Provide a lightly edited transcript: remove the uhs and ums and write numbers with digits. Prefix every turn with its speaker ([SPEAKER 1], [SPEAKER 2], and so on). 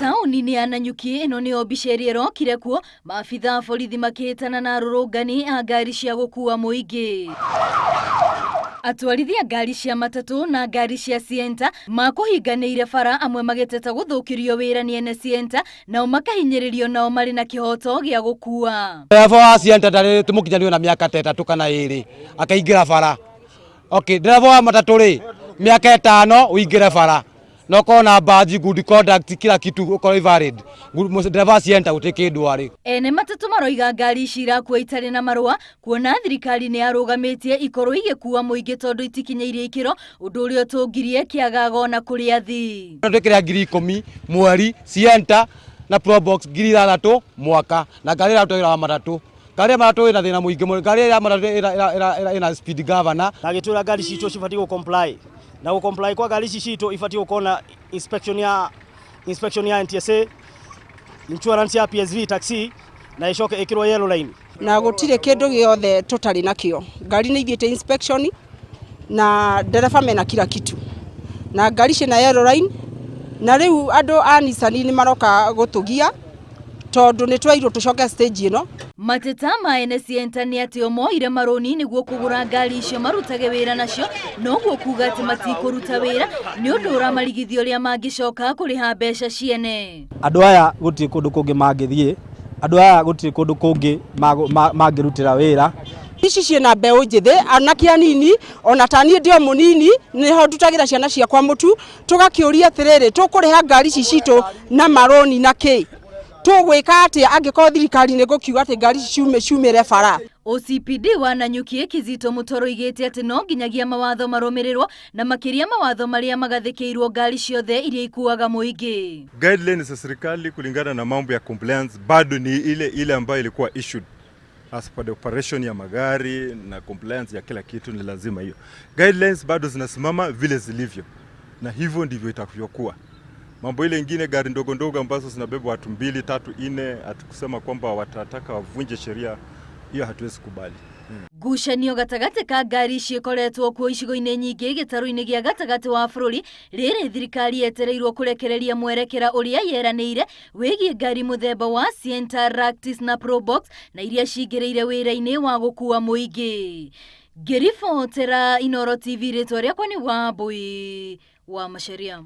[SPEAKER 1] Taũni-inĩ ya Nanyuki ĩno nĩyo mbica ĩrĩa ĩrokire kuo maabitha a borithi makĩhĩtana na arũrũngani a ngari cia gũkua mũingĩ. Atwarithia ngari cia matatũ na ngari cia Sienta makũhinganĩire bara amwe magĩteta gũthũkĩrio wĩra nĩ ene Sienta nao makahinyĩrĩrio nao marĩ na kĩhoto gĩa gũkua.
[SPEAKER 2] Ndereba wa Sienta ndarĩ tũmũkinyanĩrio na mĩaka ta ĩtatũ kana ĩrĩ akaingĩra bara. Okay, ndereba wa matatũ rĩ mĩaka ĩtano ũingĩre bara na ũkorwo na badge, good conduct, kila kitu ũkorwo valid. Ndereba wa Sienta gũtirĩ kĩndũ arĩ.
[SPEAKER 1] Ene matatũ maroiga ngari ici irakua itarĩ na marũa kuona thirikari nĩ yarũgamĩtie ikorwo igĩkua mũingĩ tondũ itikinyĩirie ikĩro ũndũ ũrĩa ũtũngirie kĩagago na kũrĩa athii.
[SPEAKER 2] Twĩkĩra 10,000 mweri Sienta na Probox 6,000 mwaka na ngari ĩraruta wĩra wa matatũ. Ngari ya matatũ ĩna thĩna mũingĩ mũno. Ngari ya matatũ ĩna speed governor.
[SPEAKER 3] Na agĩtwĩra ngari citũ cibatiĩ gũ comply na gũ comply kwa ngari ici citũ ibatiĩ gũkorwo na inspection ya NTSA, insurance ya PSV taxi na ĩcoke ĩkĩrwo yellow line.
[SPEAKER 4] Na gũtirĩ kĩndũ gĩothe tũtarĩ nakĩo. Ngari nĩ ithiĩte inspection na ndereba mena kila kitu na ngari ciĩna yellow line na rĩu andũ a Nissan nĩ maroka gũtũgia tondũ nĩ twerirwo tũcoke stage ĩno.
[SPEAKER 1] Mateta ma ene Sienta nĩ atĩ o moire marũni nĩguo kũgũra ngari icio marutage wĩra nacio noguo kuga atĩ matikũruta wĩra nĩ ũndũ ũramarigithia ũrĩa mangĩcoka kũrĩha mbeca ciene.
[SPEAKER 5] Andũ aya gũtirĩ kũndũ kũngĩ mangĩthiĩ, andũ aya gũtirĩ kũndũ kũngĩ mangĩrutĩra wĩra.
[SPEAKER 4] Ici ciĩna mbeũ njĩthĩ, anake anini, ona ta niĩ ndĩ o mũnini, nĩho ndutagĩra ciana ciakwa mũtu, tũgakĩũria atĩrĩrĩ, tũkũrĩha ngari ici citũ na marũni na kĩ? Tũgwĩka atĩa angĩkorwo thirikari nĩ gũkiuga atĩ ngari ici ciumĩre bara?
[SPEAKER 1] OCPD wa Nanyuki Kizito Mutoro oigĩte atĩ no nginyagia mawatho marũmĩrĩrwo na makĩria mawatho marĩa magathĩkĩirwo ngari ciothe iria ikuaga mũingĩ.
[SPEAKER 6] Guidelines za serikali kulingana na mambo ya compliance bado ni ile ile ambayo ilikuwa issued as per the operation ya magari na compliance ya kila kitu ni lazima hiyo. Guidelines bado zinasimama vile zilivyo na hivyo ndivyo itakavyokuwa. Mambo ile ingine gari ndogo ndogo ambazo zinabeba watu 2, 3, 4, atikusema kwamba watataka wavunje sheria, hiyo hatuwezi kubali.
[SPEAKER 1] Ngucanio gatagatĩ ka ngari ici ikoretwo kuo icigo-inĩ nyingĩ gĩtarũ-inĩ gĩa gatagatĩ wa bũrũri rĩrĩ thirikari yetereirwo kũrekereria mwerekera ũrĩa yeranĩire wĩgiĩ ngari mũthemba wa Sienta, Ractis na Probox na iria cingĩrĩire wĩra-inĩ wa gũkua mũingĩ. Ngĩribotera Inooro TV rĩtwa rĩakwa nĩ Wambui wa Macharia.